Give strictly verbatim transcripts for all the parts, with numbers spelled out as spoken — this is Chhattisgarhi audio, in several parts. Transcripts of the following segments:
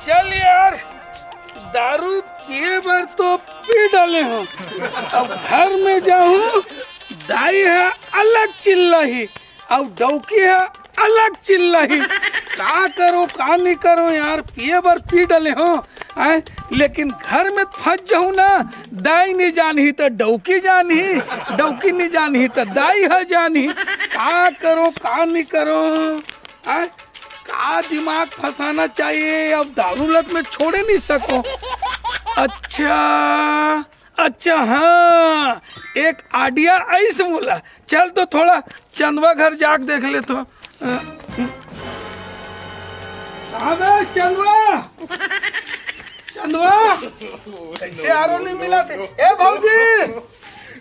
चल यार, दारू पिए बर तो पी डाले हों, अब घर में जाहूं, दाई ह अलग चिल्लाही, अउ डौकी ह अलग चिल्लाही। का करों, का नहीं करों यार, पिए बर पी डाले हों, हैं? लेकिन घर में फंस जाहूं ना, दाई नहीं जानही त डौकी जानही, डौकी नहीं जानही त दाई ह जानही। का करों, का नहीं करों? हैं? का दिमाग फंसाना चाहिए, अब दारू लत में छोड़े नहीं सकों। अच्छा, अच्छा, हाँ, एक idea आइस मोला। चल तो थोड़ा चंदवा घर जाके देख लेथों। अ, कहाँ बे चंदवा? चंदवा, कइसे आरो नहीं मिलत हे? ए भौजी,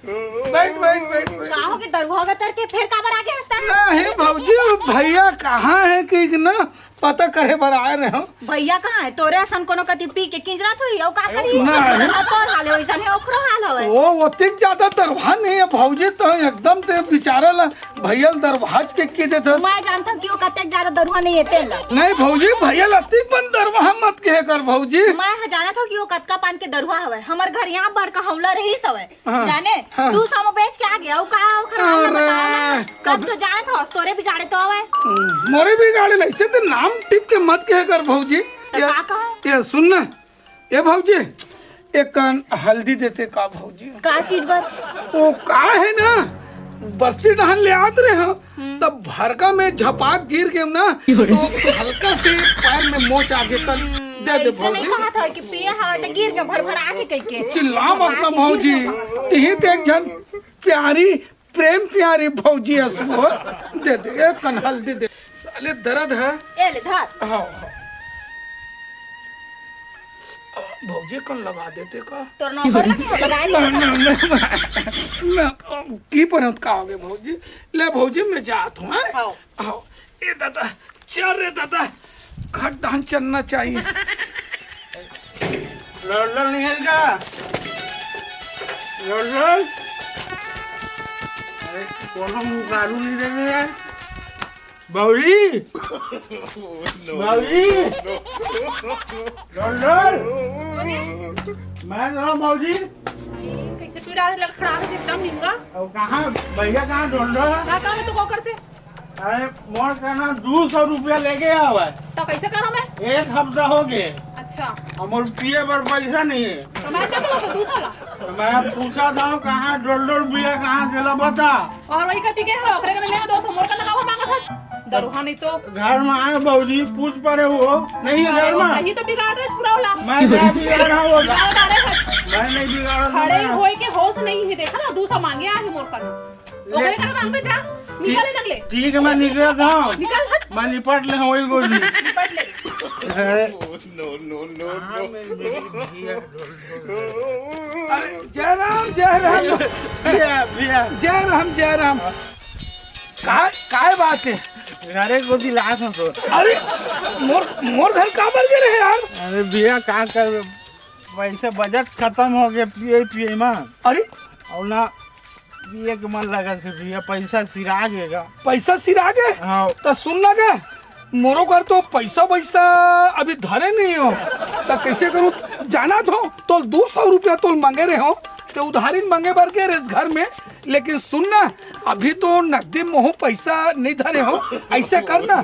बइठ, बइठ, बइठ, बइठ। का होगे, दरुहा गतर के फेर काबर आगे हस तैं? नहीं भौजी, वो भइया कहाँ हे कि ना, पता करे बर आए रहेंव। भइया कहाँ हे? तोरे असन कोनो कति पी के किंजरत होही, अउ का करही? नहीं। अउ तोर हाल हे वइसन हे, ओखरो हाल हवय। वो ओतिक जादा दरुहा नहीं हे भौजी, त एकदम तैं बिचारा ला भइया ल दरुहा के कहि देथस। मैं जानथंव कि वो कतेक जादा दरुहा नहीं हे तेन ला। नहीं भौजी, भइया ल अतिक बन दरुहा मत कहे कर भौजी। मैं ह जानत हंव कि वो कतका पान के दरुहा हवय। हमर घर इहाँ बड़का हौला रहिस हवय। हाँ, जाने, हाँ। दू सौ में बेच के आगे, अउ का ओखर हाल ल अरे, बतावव ना। सब कब तो जानत हस, तोरे बिगाड़े तो हवय। हम्म, मोरे बिगाड़े ल अइसे त नाम टिप के मत कहे कर भौजी। त ये, का कहंव? ये सुन ना, ए भौजी, एक कन हल्दी देते का भौजी? का चीज बर? वो का हे ना, बस्ती डहन ले आत रहेंव, हम्म। तब भरका में झपाक गिर गेंव ना, तो हल्का से पैर में मोच आगे कन। हम्म, दे दे अइसे नहीं भौजी। कहत हंव कि पिए हवय त गिर के भड़भड़ा के कहिके। चिल्ला मत ना भौजी, तिही त एक झन प्यारी प्रेम प्यारी भौजी हस वो, दे दे, एक कन हल्दी दे। साले दरद हे। ए ले धर। हाँ, हाँ। भौजी कन लगा देते का? तोर नौकर लगे हे, लगाए ना, नहीं ना, ना, ना, ना, की परंत का होगे भौजी? ले भौजी, मैं जात हंव, हैं? हाँ। हाँ। ए दादा, चल रे दादा, खट डहन चलना चाहिए। लड़ लड़ नहीं है इनका। लड़ लड़। अरे, कोनो मुँह कालू नहीं देंगे यार। बाबूजी। बाबूजी। लड़ लड़। मैं ना बाबूजी। कइसे पीड़ा हे, लड़खड़ा के एकदम निंगा। अब कहाँ, भइया कहाँ ढूंढ रहा है? कहाँ, कहाँ में तू कोकर से? अरे, मोर कना दू सौ रुपया लेके आवा है। तो कइसे करा मैं? एक हफ्ता होगे। अच्छा। अउ मोर पिए बर पइसा नहीं हे। तो मैं क्या करूँ दू सौ ला? तो मैं पूछत हंव, कहाँ डोल डोल पिया, कहाँ जेला बता। अउ वही कती के हो, ओकरे कने ले दो सौ, मोर कने काबर मांगत हस? दरुहा नहीं तो। घर में आए बाबूजी, पूछ परे हो, नहीं घर में। यही तो बिगाड़ रहे पूरा वाला। मैं क्या बिगाड़ा हूँ? बिगाड़ रहे हस। मैं नहीं बिगाड़ा हूँ, खड़े मैं होए के होश नहीं हे, देखा ना, दू सौ मांगे आहे मोर कना। ले। ओकरे कने मांगबे जा, निकल ले नगले। ठीक हे, मैं निकलत हंव। निकल हट। मैं निपट ले हंव वही गोली। निपट ले। अरे। No, no, no, हाँ, no। मैं, मैं, मैं, अरे, जय राम, जय राम। भइया, भइया। जय राम, जय राम। काय, काय बात हे? घरे कोती लात हंव तो। अरे, मोर, मोर घर काबर गे रहे यार? अरे भइया, का कर, वइसे बजट खतम होगे पिए पिए में। अरे। अउ ना पिए के मन लगत हे भइया, पइसा सिरा गेगा। पइसा सिरा गे? हाँ। त सुन ना गे, मोरो घर तो पइसा वइसा अभी धरे नहीं हंव, त कइसे करूँ? जानत हस, तोल दू सौ रुपया तोल मांगे रहेंव, त उधारी मांगे बर गे रहेस घर में। लेकिन सुन ना, अभी तो नगदी महूँ पइसा नहीं धरे हंव, अइसे कर ना,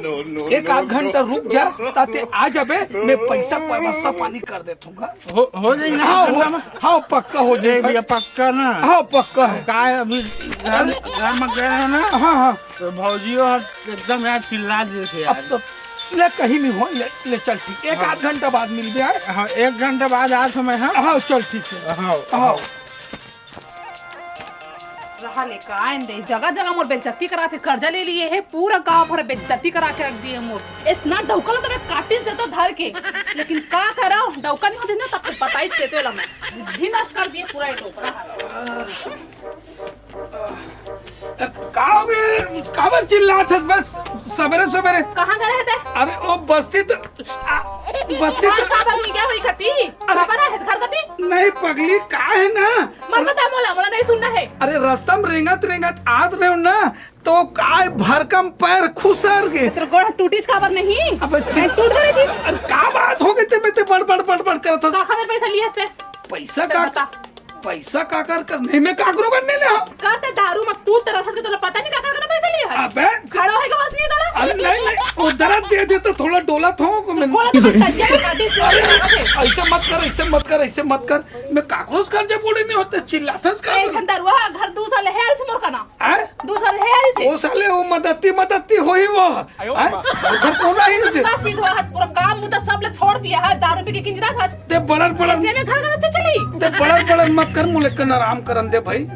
एक आध घंटा रुक जा, त तैं आ जाबे, मैं पइसा व्यवस्था पानी कर देथंव गा। हो, हो जाई ना, हाँ, हो, चिंता मत। हाँ, पक्का हो जाई ए भइया, भइया। पक्का ना? हाँ, पक्का हे। काय अभी घर, घर में गए रहेंव ना? हाँ, हाँ। तो भौजी ह एकदम यार चिल्ला देथे यार। अब तो ले कहीं नहीं हो, ले, ले चल ठीक। एक हाँ। आध घंटा बाद मिलबे यार। हाँ, एक घंटा बाद आत हंव मैं, हाँ? हाँ, चल ठीक हे। हाँ, हाँ। हाँ। रहा ले का आइन दे, जगह जगह मोर बेइज्जती कराथे, कर्जा ले लिए हे, पूरा गांव भर बेइज्जती करा के रख दिए मोर। अइसना डौका ल तो मैं काटिस देथंव धर के, लेकिन का करंव, डौका नहीं होतिस ना तब तो बताइस देथंव ला मैं। बुद्धि नष्ट कर दिए पूरा ये डोकरा ह। का होगे? काबर चिल्लात हस बस सबेरे सबेरे? कहाँ गे रहे तैं? अरे ओ बस्ती त, आ, बस्ती त, बात काबर नहीं क्या हुई कती? अरे काबर आए हस घर कती? नहीं पगली, का हे ना? मत बता मोला, मोला नहीं सुनना हे। अरे रस्ता में रेंगत रेंगत आत रहेंव ना, तो काय भरकम पैर खुसर गे। तोर गोड़ टूटिस काबर नहीं? अबे मैं टूट गे रहितिस। अरे का बात होगे ते में करत हस। का खबर पैसा लिए हस ते? पैसा ते का बता। पैसा का कर कर नहीं, मैं काकरो कर नहीं ले हंव। का ते दारू म तू तरस हस के तोला पता नहीं का कर कर पैसा लिए हस? अबे खड़ा होएगा बस नहीं तोला। अरे नहीं, नहीं, वो दर्द दे दे तो थोड़ा डोला था को मैं। थोड़ा तो टंटिया का काटी से अरे, लगा थे। ऐसे मत कर, ऐसे मत कर, ऐसे मत कर। मैं काकरो से कर्जा बोले नहीं होते, चिल्लाथस का ए, बे? छंदरुआ, घर दू साल हे आइस मोर कना। आय? दू साल हे आइस। ओ साले, वो मदती, मदती होही वो। आय? उधर कौन आई से? का सीधा हाथ पूरा काम मुद्दा सब ले छोड़ दिया है, दारू पी के किंजरा था। ते बड़र, बड़र। ऐसे में घर का से चली। ते बड़र, बड़र मत कर, मोले कन आराम करन दे भाई।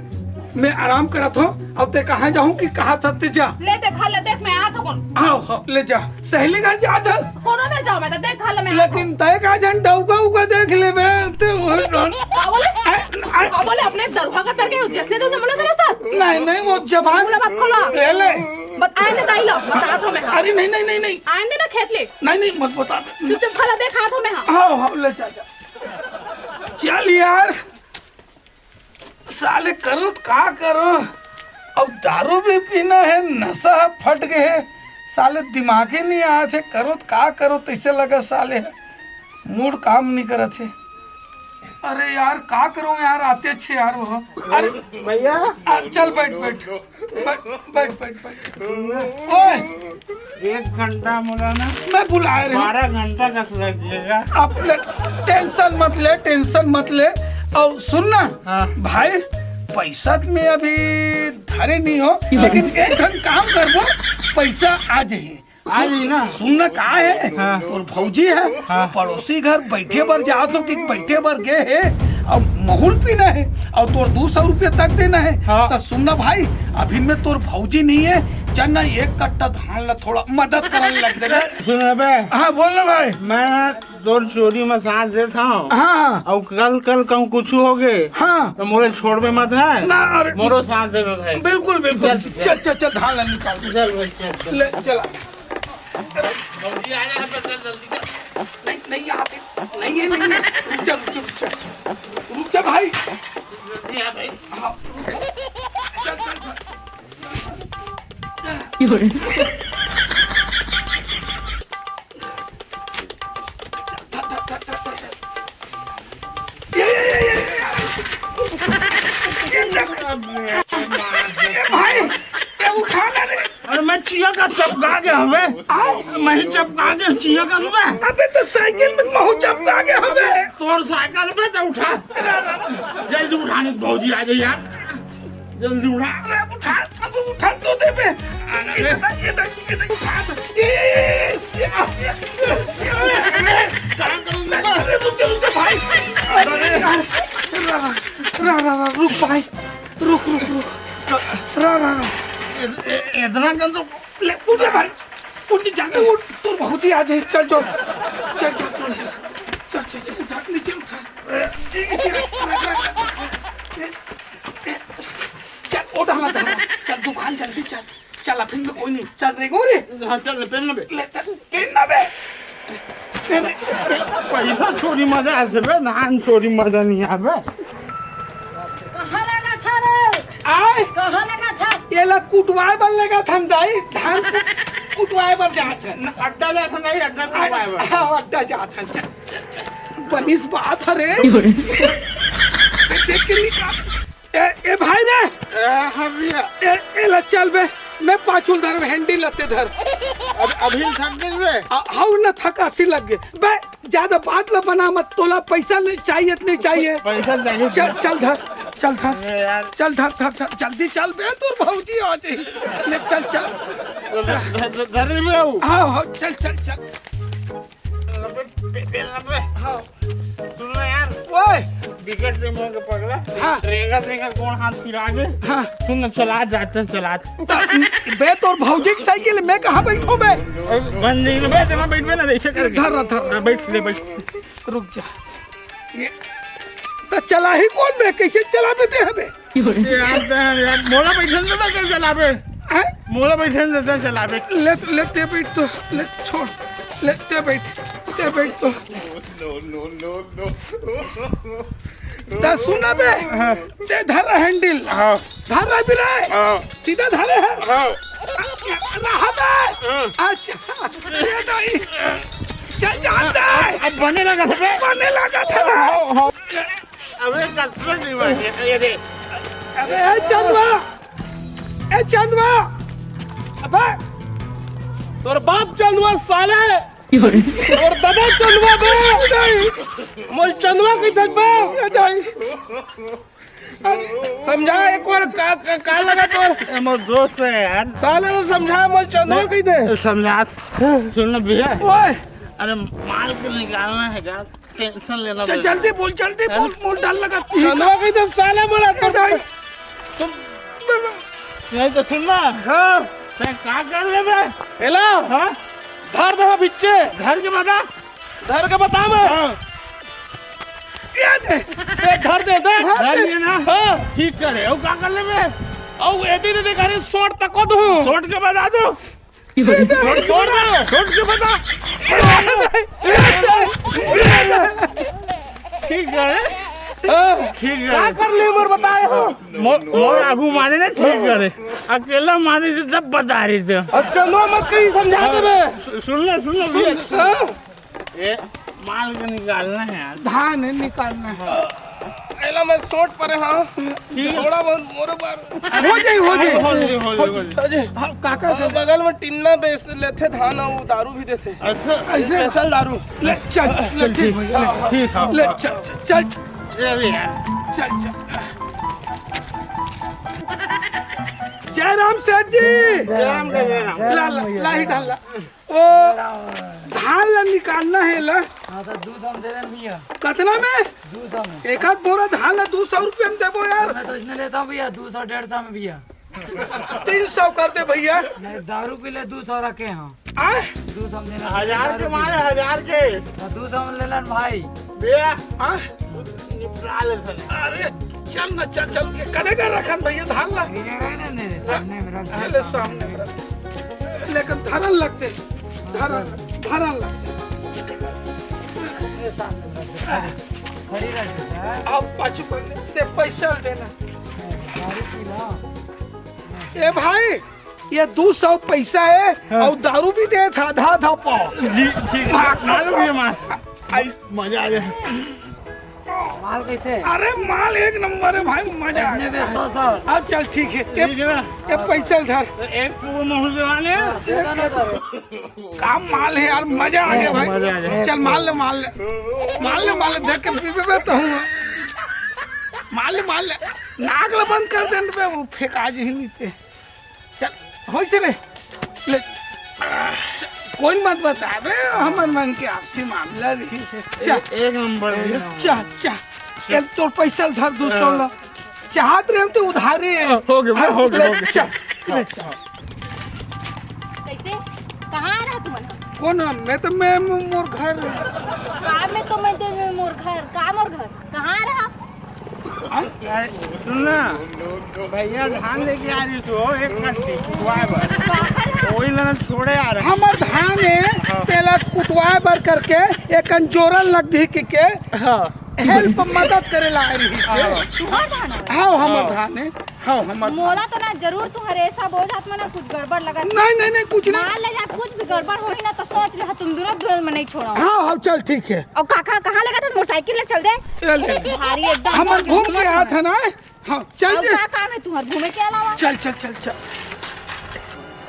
मैं आराम करत हंव, अब ते कहाँ जाहूँ कि कहाँ तक ते जा। ले देख, ले देख, मैं आत हंव कौन। हाँ, हाँ, ले जा। सहेली घर जात हस? कोनो मेर जाओ, मैं तो देख घाल में लेकिन तय का झन डौका उका देख लेबे, ते ओहे डर। का बोले? आ, आ, का बोले? अपने दरुहा का तरके जैसे तो मुला समझता? नहीं, नहीं, वो जबान मुला मत खोलो। ले, ले। बत-, आए दे दाई लो, बता दो मैं, हाँ। अरे, नहीं, नहीं, नहीं, नहीं। आए दे ना खेत ले। नहीं, नहीं, मत बता दे। चुपचाप खला दे, खा दो मैं, हाँ। हाँ, हाँ, ले जा, जा। चल यार। साले करो त का करो, अब दारू भी पीना है, नशा ह फट गे हे। साले दिमागे नहीं आत हे, करो त का करो, तैसे लगा साले मूड काम नहीं करत हे। अरे यार, का करो यार, आते अच्छे यार वो। अरे भैया। आ, चल बैठ, बैठ। बैठ, बैठ, बैठ, बैठ। ओए, एक घंटा बोला ना, मैं बुलाए रहे हूँ। बारह घंटा कस लग जाएगा। अपने टेंशन मत ले, टेंशन मत ले। और सुन ना, हाँ। भाई, पैसा त मैं अभी धरे नहीं हंव, लेकिन एक ठन काम करबो, पैसा आ जाही। आ जाही ना। सुन ना, का हे? हाँ। तोर भौजी हे, हाँ। पड़ोसी घर बैठे बर जात हो कि बैठे बर गे हे, अब महूल पीना हे, और तोर दू सौ रुपया तक देना हे। हाँ। त सुन ना भाई, अभी में तोर भौजी नहीं हे, चल ना एक कट्टा धान ला थोड़ा मदद करने लग जाएगा। सुन ना बे। हाँ, बोल ना भाई। मैं तोर चोरी में साथ देत हंव। हाँ, हाँ। अउ कल, कल कहूँ कुछ हो गे, हाँ। तो मोरे छोड़बे मत है। ना, अरे। मोरो साथ देबे भाई। बिल्कुल, बिल्कुल। चल, चल, चल, चल, धान ला निकाल। चल भाई, चल, चल। ले, चला। भौजी आ जा, चल, चल, जल्दी कर। नहीं, नहीं आते। नहीं है, नहीं है। रुक जा, रुक जा, रुक जा। रुक जा भाई। जल्दी आ भाई। हाँ। चल, चल, चल। ए भाई, ए उठा ना रे। अरे मैं चिया का चपका के हवे। आय? मैं ही चपका के चिया का हवे। अबे तो साइकिल में महू चपका के हवे। तोर साइकिल पे तो उठा। जल्दी उठाने भौजी आ जाए यार। जल्दी उठा। अरे उठा, अब उठा तो दे बे। अरे। ये देख, ये देख, ये देख, उठा तो। ये, ये, ये, ये, आ, ये, ये, ये, ये, अरे, रुक जा, रुक जा भाई। अरे, रा, रा, रा, रा, रुक भाई। रुक, रुक, रुक। रा, रा, रा। इ-, इ-, इतना गंदा। ले, उठ जा भाई। उठ जा, जल्दी उठ। तोर भौजी आ जाए। चल, चल। चल, चल, चल, चल। चल, चल, चल, उठा, नीचे उठा। ए, ए, ए, रख, रख, रख, रख। ए, ए, चल, ओ डहला, डहला। चल, दुकान जल्दी चल। चल, अभी में कोई नहीं। चल रे, गोरे। हाँ, चल, पेन ना बे। ले, चल, पेन ना बे। Pen, pen. पैसा चोरी मजा आथे बे, धान चोरी मजा नहीं आवे। कहाँ लगा था रे? आय? कहाँ लगा था? ये ला कुटवाए बर लगा था दाई, धान कुट-, कुटवाए बर जात हे। न, अड्डा जात हे दाई, अड्डा कुटवाए बर। हाँ, अड्डा जात हे, चल, चल, चल। बनिस बात हे रे। देख, देख के निकाल। ए, ए भाई रे। ए, हाँ भैया। ए, ए ला चल बे, मैं पाछू ल धर, हैंडल ल ते धर। अब, अभी थक गए बे। आ, हऊ न थकासी लग गए। बे, ज्यादा बात ला बना मत, तोला पैसा नहीं चाहिए त नहीं चाहिए। पैसा चाहिए। चल, चल धर, चल धर। ए यार। चल धर, धर, धर, जल्दी चल बे, तोर भौजी आ जाही। ले, चल, चल। धर, धर, धर ले बे। हाँ, हाँ, चल, चल, चल। अबे, बे, बे, अबे। हाँ। सुन ना यार। ओए। विकेट से मुंह के पगला। हाँ। रेंगा, रेंगा कौन हाथ फिरा के? हाँ। सुन ना, चला जाते हैं, चला। बे, तोर भौजी की साइकिल, मैं कहाँ बैठूं बे? अरे, बन जाएगी बे, इतना बैठ बे ना, ऐसे करके। धर, धर। हाँ, बैठ ले, बैठ। रुक जा। ये तो चला ही कौन बे? कैसे चला बे ते हमें? यार, यार, मोला बैठन दे, मैं चलाबे। हैं? मोला बैठन दे, चलाबे। ले, ले, ते बैठ तो, ले, छोड़। ले, ते बैठ, ते बैठ तो। No, no, no, no। ता सुन ना बे, हाँ। ते धर हैंडल। हाँ। धर रहा बिराए। हाँ। सीधा धरे है। हाँ। रहा बे। हाँ। अच्छा, ये तो ही। चल जाता है। अब बने लगा था बे। बने लगा था बे। हाँ, हाँ। अबे कसम नहीं माने, ये दे। अबे ए चंदवा, ए चंदवा, अबे तोर बाप चंदवा साले, तोर दादा चंदवा बे। मोर चंदवा कहिथे बे। समझा एक बार का, का, का लगा तोर? ए, मोर दोस्त है यार। साले ने समझा, मोर चंदवा कहिथे। समझा। सुन ना भैया। ओए। अरे माल के निकालना है यार, टेंशन लेना चल, बेकार। जल्दी बोल, जल्दी हैं? बोल, मोर डर लगा। चंदवा कहिथे साले मोला तो। नहीं तो सुन ना। हाँ। तैं का कर लेबे? एला। हाँ? धर दे बिच्चे। धर के बता। धर के बता मैं। हाँ। ये दे। ये धर दे, दे। धर लिए ना। हाँ। ठीक करे, अउ का कर लेबे? अउ एदे दे दे, अरे सोट तको दू। सोट के बता दू। ये दे। सोट दे, सोट के बता। ठीक करे। हाँ। ठीक करे। का कर ले मोर बताए हो? मो-, मोर आगू माने ना ठीक करे। अकेला माने से सब बता रहे थे। अच्छा, नो मत कहीं समझा देबे। सु-, सुन ले, सुन ले भैया। हाँ? ए, माल के निकालना है यार। धान है, निकालना है। एला मैं सोट परे हाँ। ठीक है। थोड़ा बहुत मोरे बार। हो जाई, हो जाई। हो जाई, हो जाई, हो जाई। अजय, हाँ, काका, हाँ, बगल में टिन्ना बेच लेथे, धान अउ दारू भी देथे। अच्छा। ऐसे? स्पेशल दारू। ले, चल, ले, चल, ठीक ठीक, भैया, ले, ठीक, हाँ, ले, हाँ। चल, चल, चल। चल यार। चल, चल। जय राम सेठ जी। जय राम, जय राम। ला, ला, ला ही डाल ला। ओ, धान ला निकालना है ला। हाँ, तो दू सौ में दे देन भैया। कतना में? दू सौ में। एक आध बोरा धान ला दू सौ रुपया में देबो यार। मैं तो इसने लेता हूँ भैया, दू सौ, डेढ़ सौ में भैया। तीन सौ कर दे भैया। नहीं, दारू पी ले, दू सौ रखे हैं। आय? दू सौ में देना। हजार के माल है, हजार के। हाँ, दू सौ में ले लेन भाई। भैया। हाँ? निपटा ले साले। अरे, चल ना, चल, चल। ये कदे का रखन भैया धान ला? ये रहे ना, नहीं, चल, सामने में रख। चल, सामने में रख। लेकिन धरन लगते, धरन, धरन लगते। ये सामने में रख। खड़ी रह जा। आप पाछू कर ले, ते पैसा देना। दारू पी ला। ए भाई, ये दू सौ पैसा है हाँ। अउ दारू भी दे था, आधा आधा पाव। जी, ठीक है। हाँ। मालूम है, माल। आई, मजा आ गया। माल कैसे है? अरे माल एक नंबर है भाई, मजा आ कितने गया। में? सौ, सौ। हाँ, चल ठीक है। ये, ठीक है ना? ये पैसा धर। तो एक पूरा महुल वाले हैं। हाँ, दे दो ना, दो। का माल है यार, मजा आ गया भाई। मजा आ गया। चल माल ले, माल ले। माल ले, माल ले, देख के पीबे तो हूँ। माल ले, माल ले। नाक ला बंद कर दे बे, वो फेंका जी नहीं ते। चल, होइसे रे। ले। च-, कोई मत बताबे, हमर मन के आपसी मामला रहिसे। चल। एक, एक नंबर भैया। चल, चल। चल, तोर पैसा धर दू सौ ला। चाहत रहे हम तो उधारे। हाँ, हो गया, हो गया, हो गया। चल, चल। कैसे? कहाँ आ रहा तुमन? कौन? मैं तो, मैं, मोर घर। का मैं तो, मैं तो, मैं, मोर घर। का मोर घर? कहाँ आ रहा? अरे, सुन ना, भैया धान लेके आ रही तो एक कट्टी कुटवाए बर। वही ला छोड़े आ रहे। हमर धान है, हाँ। तेला कुटवाए बर करके एक अंजोरन लग दी के, के हाँ। हेल्प मदद करे ला आ रही है। हाँ। तुहार धान है? हाँ, हमर हाँ। धान है। हाँ, हमर मोला तो ना जरूर तुहर ऐसा बोझ हाथ में ना कुछ गड़बड़ लगा। नहीं, नहीं, नहीं, कुछ नहीं। मान ले जा, कुछ भी गड़बड़ होही ना तो सोच ले, तुम दोनों, दोनों में नहीं छोड़ा। हाँ, हाँ, चल ठीक है। अउ काका, कहाँ लेगा था मोटरसाइकिल ले चल दे। चल, चल। भारी एकदम हमन घूम के आत हन ना। हाँ, चल अउ जे। का काम है तुम्हार घूमे के अलावा? चल, चल, चल, चल।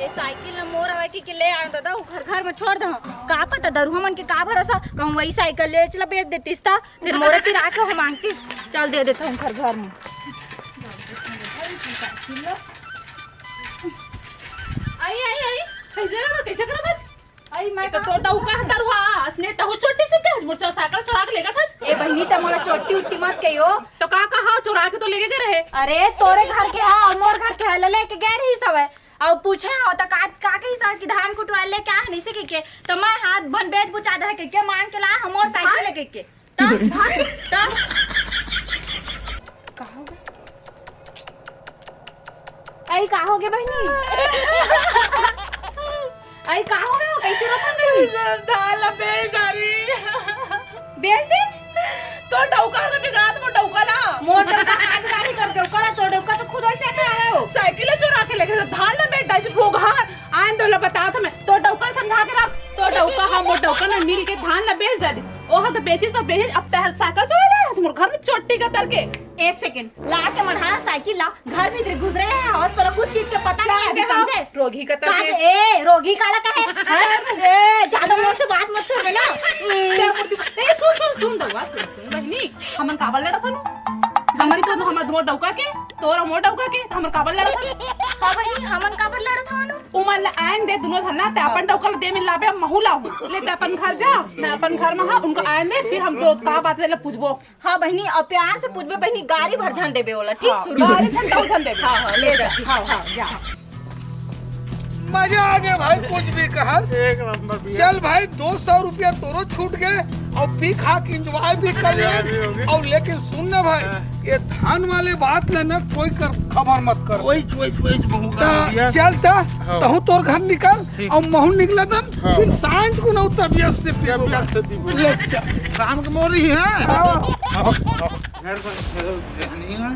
ये साइकिल न मोर हवय कि, कि ले आयो दादा, उ घर, घर में छोड़ दे। का पता दरुहा मन के का भरोसा, कहूँ वही साइकिल ले चला बेच देतीस ता, फिर मोरे तीर आके हम मांगतीस, चल दे देता हूँ घर, घर में। आई, आई, आई, कैसे रहा, कैसे करा था? अई, मैं ए तो का तोर डउका हतर हुआ, असने तहु चोट्टी से के मोर साइकिल चोरा के लेगत हस। ए बहिनी, त मोला चोट्टी उट्टी मत कहियो। तो का कहा, चोरा के तो लेगे रहे। अरे, तोरे घर के हा, अउ मोर घर के हा, ले लेके गए रही सवे। अउ पूछे हो त का, का कही सा कि धान कुटवा ले क्या है, नहीं से के, के? त मैं हाथ भन बेच बुचा दे के, के मांग के ला, हम मोर साइकिल हाँ? लेके के। तब? भाई। तब? का हो गया? अई, का हो गया बहिनी? अई, का हो गया? कैसे रोत हन बहिनी? सब धान ला बेच डारी। बेच दे? तोर डउका ला बिगाड़, मोर डउका ला। मोर डउका का बिगाड़ी, तोर डउका ला, तोर डउका तो खुद वैसे ना आवे हो। साइकिल ला चोरा के लेगे, धान ला बेच डारी, भोगहार। आन तो ला बताओ तो मैं, तोर डउका समझा के रख। तोर डउका हा, मोर डउका ना मिल के धान ला बेच डारी। ओहा तो बेचिस तो बेचिस, अब तैं साइकिल चला ले हस मोर घर में चोट्टी कतर के। एक सेकंड, ला के मढ़ा साइकिल ला, घर भीतरी घुसरे हवस, तोला कुछ चीज के पता नहीं है, अभी समझे? रोगही कतर के। ए, रोगही काला कहे? ए, ज्यादा मोर से बात मत कर ना। ए, सुन, सुन, सुन, दउआ, सुन, सुन, बहिनी, हमन काबर लड़त हन? गलती तो हमर दुनो डउका के, तोर मोर डउका के, त हमन काबर लड़त हन? हाँ बहिनी, हमन काबर लड़त हन? उमन ला आयन दे दुनो झन ला, तैं अपन डउका ला दे में लाबे, महूँ लाहूँ। ले तैं अपन घर जा, मैं अपन घर में, हाँ, उनका आयन दे, फिर हम तो का बात है, ले पूछबो। हाँ बहिनी, अब प्यार से पूछबे बहिनी, गारी भर झन देबे ओला, ठीक? हाँ, शुरू गारी झन दउ झन देबे। हाँ, हाँ, ले जा। हाँ, हाँ, जा। मजा आ गया भाई, कुछ भी कहस। एक नंबर भैया। चल भाई, दो सौ रुपया तोरो छूट गए और पी खा के एंजॉय भी कर ले। और लेकिन सुन ना भाई, हाँ। ये धान वाले बात ले ना कोई कर, खबर मत कर। वही, वही, वही महूँ का। चल ता, हाँ। तहूँ तोर घर निकल ठीक। और महूँ निकला तन, हाँ। फिर सांझ को ना तबियत से पीबो। तबियत से पीबो। ले चल। शाम के मोरी है। हाँ। घर पर चलो, जानी ना।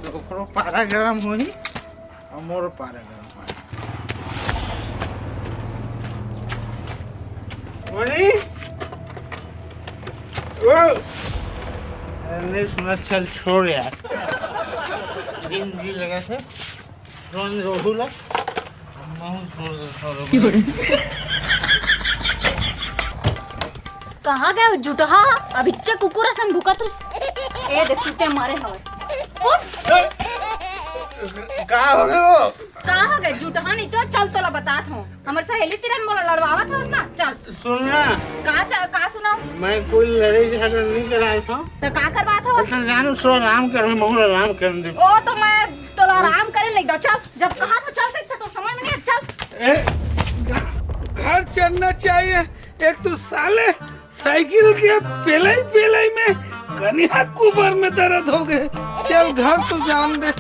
तो ओकरो पारा गरम होई, और मोर पारा गरम होई। मोरी? ओ! अरे नहीं सुना, चल छोड़ यार। दिन भी लगा था। रोन रोहू ला। महू छोड़ दे, छोड़ दे। कहाँ गए जुटहा? अभी चे कुकुर असन भुकत हस। ए दे सुते मरे हवे। उठ। का हो गए वो? का हो गए जुटहा? नहीं तो चल तोला बतात हूँ। हमर सहेली तिरन मोला लड़वावत हस ना, चल। सुन ना। का च-, का सुनाओ? मैं कोई लड़ाई झगड़ा नहीं कराए था। तो का करवात हो? अच्छा जानो सो आराम कर, मैं महू आराम कर दे। ओ तो मैं तोला आराम करे ले दो, चल। जब कहा तो चल, तो समझ में नहीं, चल। ए, घर चलना चाहिए। एक तो साले साइकिल के पेलाई पेलाई में कनिहा कुबर में दर्द हो गए। चल घर तो जान दे।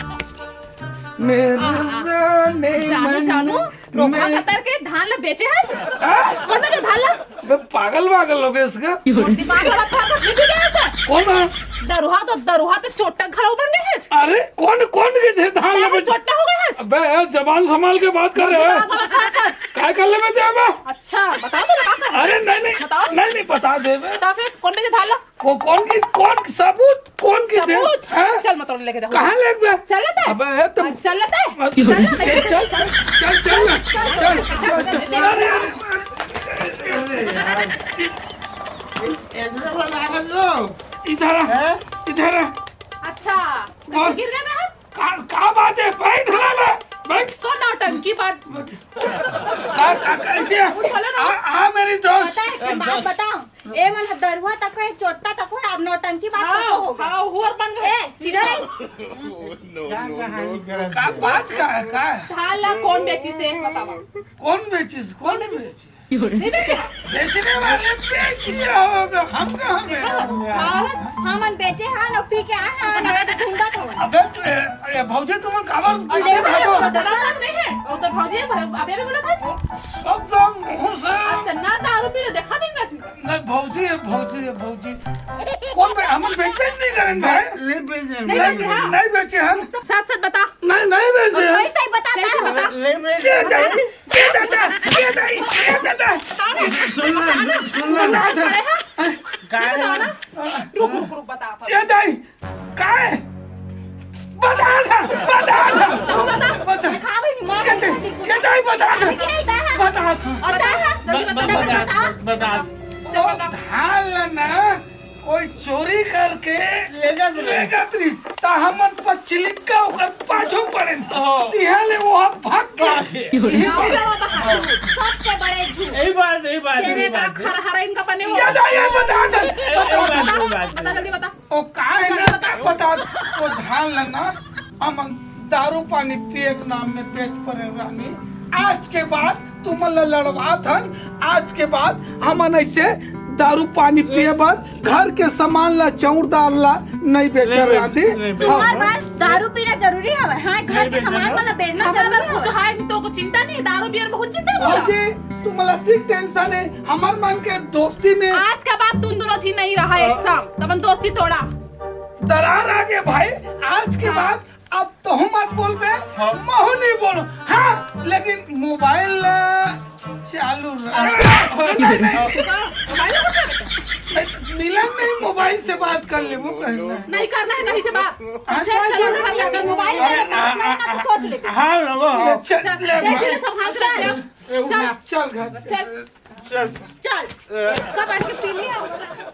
मेरे जाने जानू, मन जानू, रोका में कतर के धान ला बेचे हस? हाँ? कौन बेचे धान ला? बे पागल वागल हो गए इसका। दिमाग वाला था तो निकल गया था। कौन है? दरुहा तो, दरुहा तो चोट्टा घलो बन रहे हैं। अरे कौन, कौन के थे धान तेरा लगे? चोट्टा हो गया है। अबे यार, जबान संभाल के बात कर रहे हैं। दिमाग वाला था कर। काय कर ले में दे बा? अच्छा, बताओ तो, बताओ तो। अरे नहीं, नहीं, बताओ। नहीं, नहीं, बता दे बे। तो फिर कौन बेचे धान ला? को-, कौन की, कौन सबूत? कौन की थे? सबूत? हाँ? चल, मैं तोरे लेके जाऊँ। कहाँ लेके बे? चल लेते हैं। अबे यार, तुम हाँ, चल लेते हैं। चल, चल, चल, चल, चल, चल ना। चल, चल, चल। अरे, अरे, अरे, अरे, यार। इधर आ, हैं? इधर आ। अच्छा, कौन? गिर गया था? का, का बात है? बैठ ना बे, बैठ। कौन नौटंकी बात? बैठ। का, का, का, इसे? उठ, बोलो ना। आ, आ, मेरी दोस्त। पता है, एक बात बताओ। ए मन ह दरुहा तको हे, चोट्टा तको हे, अब नौटंकी बात हाँ, तको हो गया। हाँ, हुअर बन गए। ए, सीधा रही। का बात का है, का है? धान ला कौन बेची से बतावा। कौन बेची से? कौन बेची? नहीं बेची? बेचने वाले बेची होगा, हम कहाँ बेचे? हाँ, हमन बेचे हाँ, न पी के आए हाँ, न ढूंढा तो। अबे, ए, ए, भौजी, तुम काबर पी अरे, के भागो? वो तो डरा लग रहे हैं। वो तो भौजी है, अबे भी बोला था। सब तो मुंह से अब तो ना दारू पी ले, देखा नहीं ना। नहीं, भौजी है, भौजी है, भौजी। कौन बे-, हमन बेच, बेच नहीं करें भाई। नहीं बेचे हैं। नहीं बेचे हैं। नहीं बेचे हैं। सच, सच बता। नहीं, नहीं बेचे हैं। सही, सही बता, सही, सही बता। नहीं बेचे हैं। ये दाई, ये दादा, ये दाई, ये दादा। बताओ ना। सुन ना, सुन ना। बताओ ना। बताओ ना। रुक, रुक, रुक, बता, बता। ये दाई, काय? बता ना, बता ना। बता, बता। बता। दिखा भाई, मार ये दाई, ये दाई, बता ना। अरे, क्या दाई है? बता ना। और दाई है? जल्दी बता, बता, बता, बता। बता। चल, बता। धान ला ना, कोई चोरी करके लेगत रहिस। लेगत रहिस, त हमन पचलिक्का ओकर पाछू पड़ेन। हाँ। तिहां ले वो भाग के। भाग के। यही बात। सबसे बड़े झूठ। यही बात, यही बात, तेरे यही का बात। खरहरा इनका बने हो। याद आया, बता दे। ए, ए, बात, ए, बात। बता, जल्दी बता। ओ, का है ना, बता। बता। ओ, धान लेना। हमन दारू पानी पिए के नाम में बेच परे रानी। आज के बाद तुमन ला लड़वात हन, आज के बाद हमन ऐसे दारू पानी पिए बर घर के सामान ला, चाउर दाल ला नहीं बेचर नहीं बेच-, रानी। नहीं बेच-, हाँ। तुम्हार बर दारू पीना जरूरी हवय? हाँ, घर नहीं के बेचना सामान है। वाला बेचना हमर जरूरी बर कुछ हवय? है नहीं, तो कुछ चिंता नहीं, दारू बियर बहुत चिंता है बोला। भौजी, तुमन ला ठीक टेंशन है, हमर मन के दोस्ती में आज के बाद तुम दोनों झी नहीं रहा एक हाँ। साथ, तब हम दोस्ती तोड़ा। दरार आ गए भाई, आज के हाँ। बाद अब तो हम मत बोलबे, हाँ। महू नहीं बोलो। हाँ, लेकिन मोबाइल, अ, चालू रख। अच्छा, नहीं, नहीं, नहीं। मोबाइल में कुछ है बेटा? मिलन नहीं, मोबाइल से बात कर ले, वो कहना है। नहीं करना है कहीं से बात। अच्छा, चलो घर जाके मोबाइल पे बात करना है ना तो सोच ले। हाँ, लगो, हाँ। चल, चल, ले, देख ले सब हाथ लगा। ए, उठा, चल घर। चल, चल। चल। कब बैठ के पी लिया?